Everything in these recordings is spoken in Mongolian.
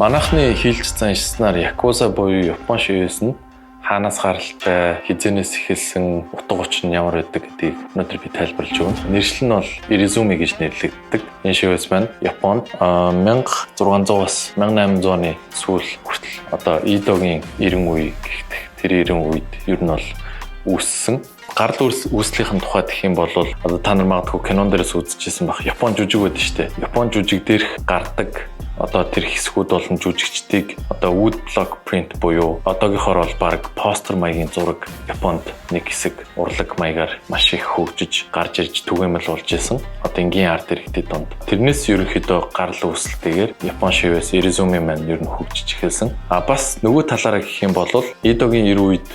Манайхны хийлж заншсанаар Якуза буюу Япон шивээс нь хаанаас гаралтай, хэзээнээс эхэлсэн, утга учир нь ямар байдаг гэдгийг өнөөдөр би тайлбарлаж өгнө. Нэршил нь бол Ирезуми гэж нэрлэгддэг. Энэ шивээс маань Японд 1600-аас 1800 оны сүүл хүртэл, одоо Эдогийн 90 үе гэх тэр 90 үед ер нь бол үүссэн. Гарал үүслийнхэн тухай гэх юм бол одоо та нар магадгүй кинон дээрээс үзчихсэн байх. Япон жүжиг байдаг шүү дээ. Япон жүжиг дээрх гардаг одоо тэр хэсгүүд болон жүжигчдийг одоо wood block print буюу одоогийнхоор бол баг постэр маягийн зураг Японд нэг хэсэг урлаг маягаар маш их хөгжиж гарч ирж түгээмэл болж исэн. Одоо энгийн арт иргэдийн дунд. Тэрнээс ерөнхийдөө гарал үүсэлтэйгээр Япон шивээс Ирезуми маань ер нь хөгжиж эхэлсэн. А бас нөгөө талаараа гэх юм бол Эдогийн 90 үед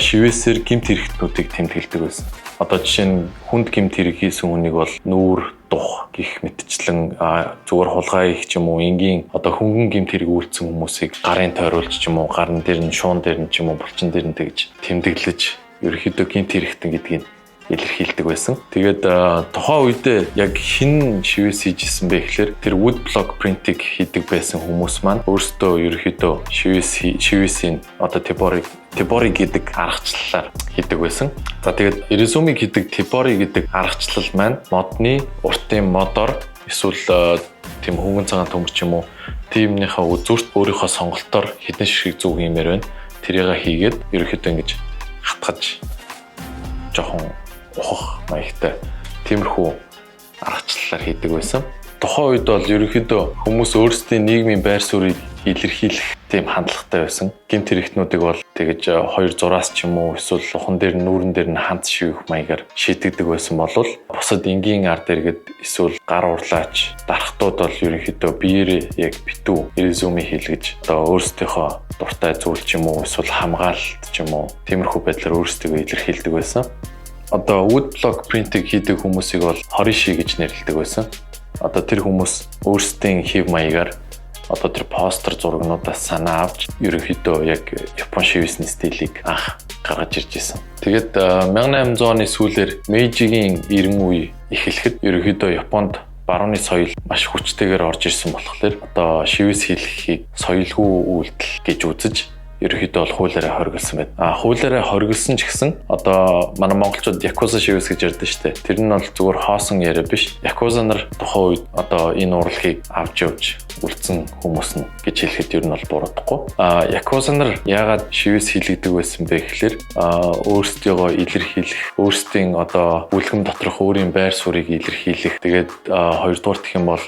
шивээсээр гэмт хэрэгтнүүдийг тэмдэглэдэг байсан. Одоо жишээ нь, хүнд гэмт хэрэг хийсэн хүнийг бол нүүр, дух гэх мэтчлэн, зүгээр хулгай их ч юм уу, энгийн одоо хөнгөн гэмт хэрэг үйлдсэн хүмүүсийг гарын тойруулж ч юм уу, гарын дээр нь, шуун дээр нь ч юм уу, булчин дээр нь тэгж тэмдэглэж, ерөнхийдөө гэмт хэрэгтэн гэдгийг илэрхийлдэг байсан. Тэгээд тухайн үедээ яг хэн шивээс хийж исэн бэ гэхээр тэр wood block print-ийг хийдэг байсан хүмүүс маань өөрсдөө ерөнхийдөө шивээсийн одоо tebori гэдэг аргачлалаар хийдэг байсан. За, тэгээд Irezumi гэдэг tebori гэдэг аргачлал маань модны уртын модоор эсвэл тийм хөнгөн цагаан төмөр ч юм уу, тиймнийхээ үзүүрт өөрийнхөө сонголтоор хэдэн ширхэг зүүг юмэр байна. Тэрийг хийгээд ерөнхийдөө ингэж хатгаж, жоохон ухах маягтай тиймэрхүү аргачлалаар хийдэг байсан. Тухайн үед бол ерөнхийдөө хүмүүс өөрсдийн нийгмийн байр суурийг илэрхийлэх тийм хандлагатай байсан. Гэмт хэрэгтнүүдийг бол тэгэж хоёр зураас ч юм уу, эсвэл ухан дээр, нүүрэн дээр нь ханц шивэх маягаар шийтгдэг байсан бол бусад энгийн ард иргэд эсвэл гар урлаач дархтууд бол ерөнхийдөө биеэрээ яг битүү Ирезуми хийлгэж, одоо өөрсдийнхөө дуртай зүйл ч юм уу, эсвэл хамгаалалт ч юм уу, тиймэрхүү байдлаар өөрсдийгөө илэрхийлдэг байсан. Одоо wood block print-ийг хийдэг хүмүүсийг бол horishi гэж нэрлэдэг байсан. Одоо тэр хүмүүс өөрсдийн хэв маягаар одоо тэр постэр зурагнуудаас санаа авч, ерөнхийдөө яг Япон шивээсний стилийг анх гаргаж ирж исэн. Тэгээд 1800 оны сүүлээр Мэйжигийн 90 үе эхлэхэд ерөнхийдөө Японд барууны соёл маш хүчтэйгээр орж ирсэн болохоор одоо шивээс хийлгэхийг соёлгүй үйлдэл гэж үзэж, ерөнхийдөө бол хуулиараа хоригдсан байна. А хуулиараа хоригдсан ч гэсэн одоо манай монголчууд якуза шивээс гэж ярьдаг шүү дээ. Тэр нь бол зүгээр хоосон яриа биш. Якуза нар тухайн үед одоо энэ урлагийг авч явж үлдсэн хүмүүс нь гэж хэлэхэд ер нь бол буруудахгүй. А якуза нар яагаад шивээс хийлэгдэг байсан бэ гэхээр өөрсдийгөө илэрхийлэх, өөрсдийн одоо бүлгэм доторх өөрийн байр суурийг илэрхийлэх. Тэгээд хоёрдугаар гэх юм бол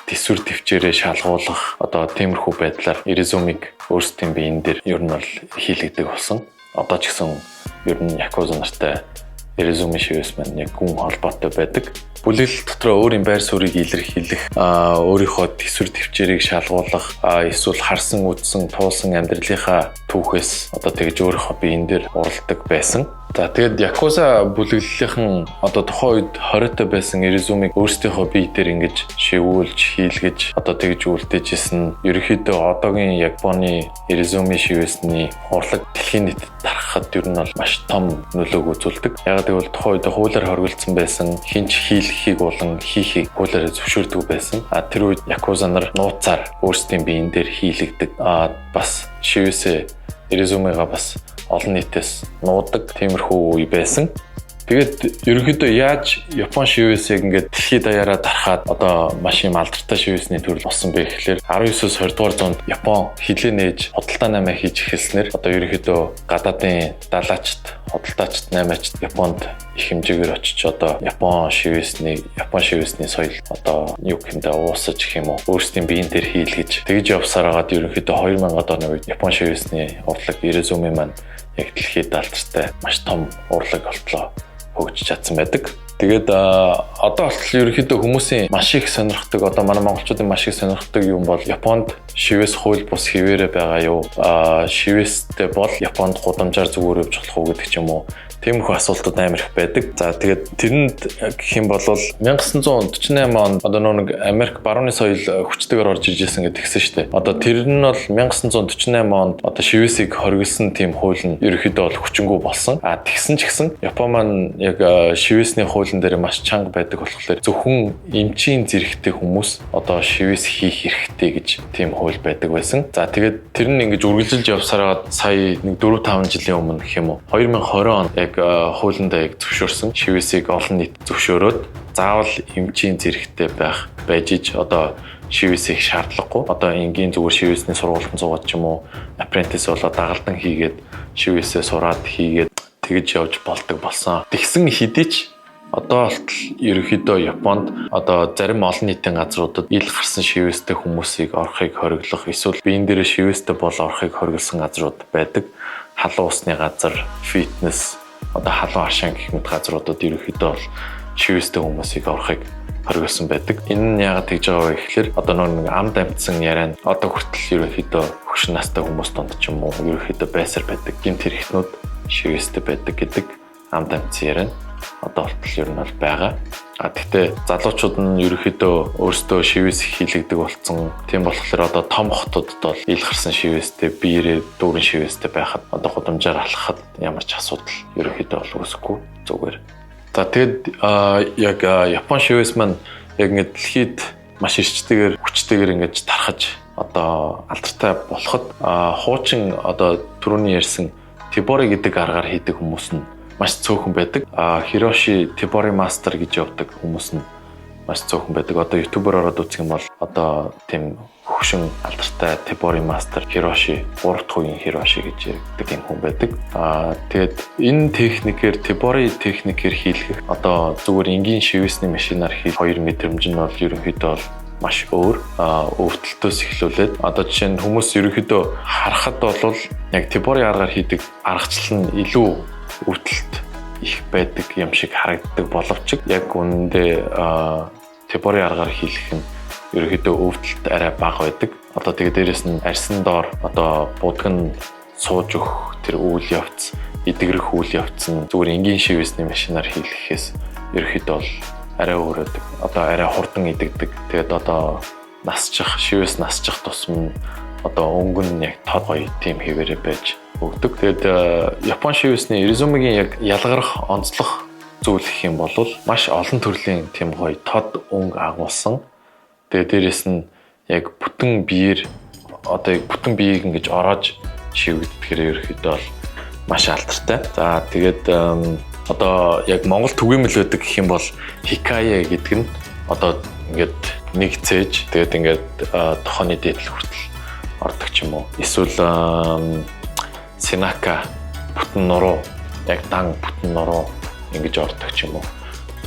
тэсвэр тэвчээрээ шалгуулах, одоо тиймэрхүү байдлаар Ирезумиг өөрсдийн биеийн дээр ер нь бол хийлэгдэг болсон. Одоо ч гэсэн ер нь якуза нартай Ирезуми шивээс маань яг гүн холбоотой байдаг. Бүлэглэл дотроо өөрийн байр суурийг илэрхийлэх, өөрийнхөө тэсвэр тэвчээрийг шалгуулах, эсвэл харсан, үзсэн, туулсан амьдралынхаа түүхээс одоо тэгж өөрийнхөө биеийн дээр уралдаг байсан. За, тэгээд Якуза бүлэглэлийнхэн одоо тухайн үед хориотой байсан Ирезумиг өөрсдийнхөө бие дээр ингэж шивүүлж, хийлгэж, одоо тэгж үлдээж исэн. Ерөнхийдөө одоогийн Японы Ирезуми шивээсний урлаг дэлхийн нийтэд тархахад ер нь бол маш том нөлөөг үзүүлдэг. Яг гэвэл тухайн үед хуулиар хоригдсон байсан, хэн ч хийлгэхийг болон хийхийг хуулиараа зөвшөөрдөг байсан. А тэр үед Якуза нар нууцаар өөрсдийн биеийн дээр хийлэгдэг. А бас шивээсээ, Ирезумига бас олон нийтээс нуудаг тиймэрхүү үе байсан. Тэгээд ерөнхийдөө яаж Япон шивээс яг ингээд дэлхийд даяараа тархаад одоо маш юм алдартай шивээсний төрөл болсон бэ гэхлээр 19-оос 20 дугаар зуунд Япон хилээ нээж, худалдаа наймаа хийж эхэлснээр одоо ерөнхийдөө гадаадын далаачд, худалдаачд, наймаачд Японд их хэмжээгээр очиж, одоо Япон шивээсний соёл одоо юу гэмдэ уусаж гэх юм уу, өөрсдийн биеийн дээр хийлгэж, тэгж явсаар хагаад ерөнхийдөө 2000-ад оны үед Япон шивээсний урлаг Ирезуми маань яг дэлхийд алдартай маш том урлаг болтлоо хөгжиж чадсан байдаг. Тэгээд одоо болтол ерөнхийдөө хүмүүсийн маш их сонирхдаг, одоо манай монголчуудын маш их сонирхдаг юм бол Японд шивээс хууль бус хэвээрээ байгаа юу? Шивээстэй бол Японд гудамжаар зүгээр явж болох уу гэдэг ч юм уу, тиймэрхүү асуултууд амар их байдаг. За, тэгээд тэрэнд гэх юм бол 1948 онд одоо нэг Америк барууны соёл хүчтэйгээр орж ирж байсан гэдэг гисэн шүү дээ. Одоо тэр нь бол 1948 онд одоо шивээсийг хориглосон тийм хууль нь ерөнхийдөө бол хүчингүй болсон. А тэгсэн ч гэсэн Япон маань яг шивээсний хуулийн дээр маш чанга байдаг болохоор зөвхөн эмчийн зэрэгтэй хүмүүс одоо шивээс хийх эрхтэй гэж тийм хууль хууль байдаг байсан. За, тэгээд тэр нь ингэж үргэлжилж явсараа сая нэг 4 5 жилийн өмнө гэх юм уу, 2020 онд яг хуулиндаа яг зөвшөөрсөн. Шивээсийг олон нийт зөвшөөрөөд заавал эмчийн зэрэгтэй байх байж иж одоо шивээс хийх шаардлагагүй. Одоо энгийн зүгээр шивээсний сургуультанд суугаад ч юм уу, apprentice болоод дагалдан хийгээд, шивээсээ сураад хийгээд тэгж явж болдог болсон. Тэгсэн хэдий ч одоо болтол ерөнхийдөө Японд одоо зарим олон нийтийн газруудад ил гарсан шивээстэй хүмүүсийг орохыг хориглох, эсвэл биен дээрээ шивээстэй бол орохыг хориглосон газрууд байдаг. Халуун усны газар, фитнес, одоо халуун аршаан гэх мэт газруудад ерөнхийдөө бол шивээстэй хүмүүсийг орохыг хориглосон байдаг. Энэ нь яагаад тэгж байгаа вэ гэхээр одоо нэг амд амтсан яриа нь одоо хүртэл ерөнхийдөө хөгшин настай хүмүүс дунд ч юм уу ерөнхийдөө байсаар байдаг. Гэмт хэрэгтнүүд шивээстэй байдаг гэдэг амд амтсан яриа нь одоо болтол ер нь бол байгаа. А тэгтээ залуучууд нь ерөнхийдөө өөрсдөө шивээс хийлэгдэг болсон. Тийм болохоор одоо том хотуудад бол ил гарсан шивээстэй, биерээ дүүрэн шивээстэй байхад одоо гудамжаар алхахад ямар ч асуудал ерөнхийдөө бол үүсэхгүй, зүгээр. За, тэгэд яг Япон шивээс маань яг ингэ дэлхийд маш эрчтэйгээр, хүчтэйгээр ингэж тархаж одоо алдартай болоход хуучин одоо түрүүний ярьсан Тибори гэдэг аргаар хийдэг хүмүүс нь маш цөөхөн байдаг. Хироши Tebori master гэж явдаг хүмүүс нь маш цөөхөн байдаг. Одоо YouTube-оор ороод үзэх юм бол одоо тийм хөгшин алдартай Tebori master Хироши, 3 дахь үеийн Хироши гэж яригддаг юм хүн байдаг. Тэгээд энэ техникээр, Tebori техникээр хийлгэх, одоо зүгээр энгийн шивээсний машинаар хийх хоёр мэдрэмж нь бол ерөнхийдөө бол маш өөр. Өвдөлтөөс эхлүүлээд одоо жишээ нь хүмүүс ерөнхийдөө харахад бол яг Tebori аргаар хийдэг аргачлал нь илүү өвдөлт их байдаг юм шиг харагддаг боловч яг үнэндээ Tebori аргаар хийлгэх нь ерөнхийдөө өвдөлт арай бага байдаг. Одоо тэгээ дээрэс нь арьсан доор одоо будаг нь сууж өгөх тэр үйл явц, эдгэрэх үйл явц нь зүгээр энгийн шивээсний машинаар хийлгэхээс ерөнхийдөө бол арай өөр байдаг. Одоо арай хурдан идэгдэг. Тэгээд одоо насчих, шивээс насчих тусам одоо өнгө нь яг тод гоё тийм хэвээрээ байж өгдөг. Тэгээд Япон шивээсний Ирезумигийн яг ялгарх, онцлох зүйл гэх юм бол маш олон төрлийн тийм гоё тод өнгө агуулсан. Тэгээд дээрэс нь яг бүтэн биеэр, одоо яг бүтэн биеийг ингэж ороож шивэгдэхээр ерөнхийдөө бол маш алдартай. За, тэгээд одоо яг Монгол түгээмэл байдаг гэх юм бол хикая гэдэг нь одоо ингээд нэг цээж, тэгээд ингээд тохооны дээдл хүртэл ордог ч юм уу. Эсвэл синака, бүтэн нуруу, яг дан бүтэн нуруу ингэж ордог ч юм уу.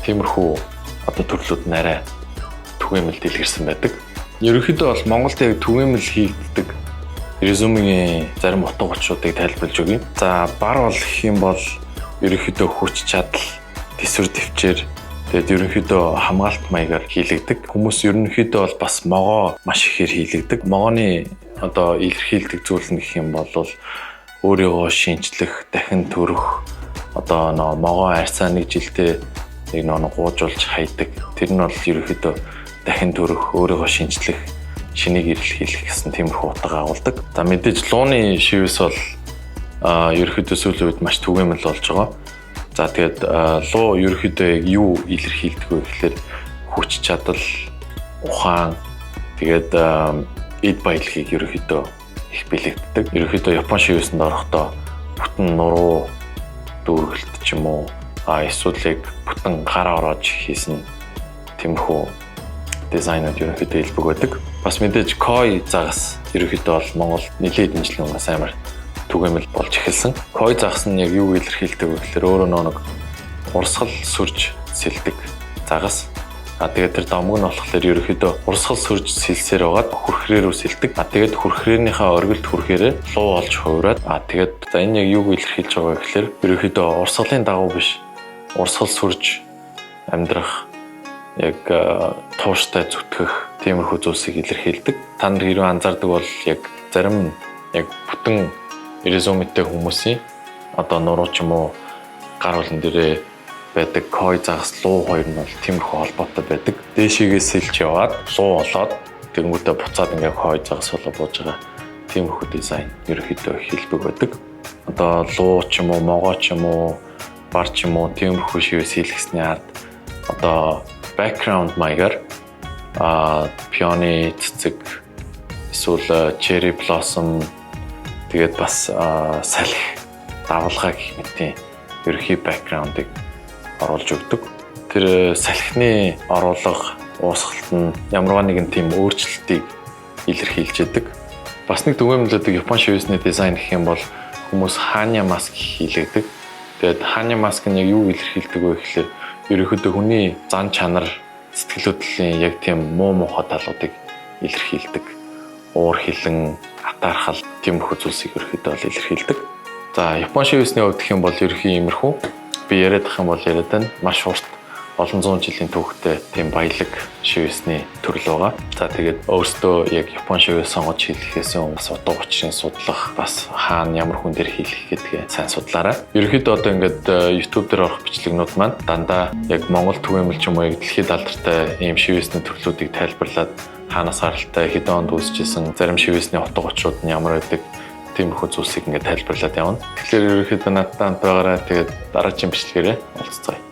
Тиймэрхүү одоо төрлүүд нь арай түгээмэл дэлгэрсэн байдаг. Ерөнхийдөө бол Монголд яг түгээмэл хийгддэг Ирезумигийн зарим утга учруудыг тайлбарлаж өгье. За, бар бол гэх юм бол ерөнхийдөө хүч чадал, тэсвэр тэвчээр, тэгээд ерөнхийдөө хамгаалт маягаар хийлэгдэг. Хүмүүс ерөнхийдөө бол бас могоо маш ихээр хийлэгдэг. Могооны одоо илэрхийлдэг зүйл нь гэх юм бол өөрийгөө шинчлэх, дахин төрөх, одоо нөө могоо арьсаа нэг жилдээ нэг нөө гуужуулж хайдаг. Тэр нь бол ерөнхийдөө дахин төрөх, өөрийгөө шинчлэх, шинийг эрэлхийлэх гэсэн тиймэрхүү утга агуулдаг. За, мэдээж лууны шивээс бол ерөнхийдөө сүүлийн үед маш түгээмэл болж байгаа. За, тэгээд луу ерөнхийдөө яг юу илэрхийлдэг вэ гэхээр хүч чадал, ухаан, тэгээд эд баялагийг ерөнхийдөө их бэлэгддэг. Ерөнхийдөө Япон шивээсэнд орохдоо бүтэн нуруу дүүргэлт ч юм уу, эсвэл яг бүтэн гар ороож хийсэн тиймэрхүү дизайнууд ерөнхийдөө элбэг байдаг. Бас мэдээж кой загас ерөнхийдөө бол Монгол нэлээд хэдэн жилийн өмнөөс амар түгээмэл болж эхэлсэн. Кой загас нь яг юу илэрхийлдэг вэ гэхээр өөрөө нэг урсгал сүрж сэлдэг загас. А тэгээд тэр домог нь болохоор ерөнхийдөө урсгал сүрж сэлсээр байгаад хүрхрээ рүү сэлдэг. А тэгээд хүрхрээнийхээ оргилд хүрэхээрээ луу болж хувраад, а тэгээд за энэ яг юуг илэрхийлж байгаа вэ гэхээр ерөнхийдөө урсгалын дагуу биш, урсгал сүрж амьдрах, яг тууштай зүтгэх тиймэрхүү зүйлсийг илэрхийлдэг. Та нар хэрвээ анзаардаг бол яг зарим яг бүтэн Ирезумитэй хүмүүсийн одоо нуруу ч юм уу, гар хүлэн дээрээ байдаг кой загас, луу хоёр нь бол тиймэрхүү холбоотой байдаг. Дээшээгээ сэлж яваад луу болоод, тэгэнгүүтээ буцаад ингээ кой загас болоо бууж байгаа тиймэрхүү дизайн ерөнхийдөө хэлбэг байдаг. Одоо луу ч юм уу, могоо ч юм уу, бар ч юм уу, тиймэрхүү шивээс хийлгэсний ард одоо background маягаар пионы цэцэг Эсвэл cherry blossom, тэгээд бас салхи, давалгаа гэх мэтийн ерөнхий background-ыг оруулж өгдөг. Тэр салхины оруулга, уусгалт нь ямарваа нэгэн тийм өөрчлөлтийг илэрхийлж байдаг. Бас нэг түгээмлэдэг Япон шивээсний дизайн гэх юм бол хүмүүс Hannya mask хийлгэдэг. Тэгээд Hannya mask нь яг юу илэрхийлдэг вэ гэхлээр ерөнхийдөө хүний зан чанар, сэтгэл хөдлөлийн яг тийм муу муухай талуудыг илэрхийлдэг. Уур хилэн, атаархал, тиймэрхүү зүйлсийг ерөнхийдөө бол илэрхийлдэг. За, Япон шивээсний хувьд гэх юм бол ерөнхий иймэрхүү. Би яриад ах юм бол яриад байна. Маш урт, олон зуун жилийн түүхтэй тийм баялаг шивээсний төрөл байгаа. За, тэгээд өөрсдөө яг Япон шивээс сонгож хийлгэхээс өмнө бас утга учирын судлах, бас хаана ямар хүн дээр хийлгэх гэдгээ сайн судлаарай. Ерөнхийдөө одоо ингээд YouTube дээр орох бичлэгнүүд маань дандаа яг Монгол түгээмэл ч юм уу, яг дэлхийд алдартай ийм шивээсний төрлүүдийг тайлбарлаад, хаанаас гаралтай, хэдэн онд үүсчихсэн, зарим шивээсний утга учрууд нь ямар байдаг, тиймэрхүү зүйлсийг ингээд тайлбарлаад явна. Тэгэхээр ерөнхийдөө надтай хамт байгаарай. Тэгээд дараагийн бичлэгээрээ уулзцгаая.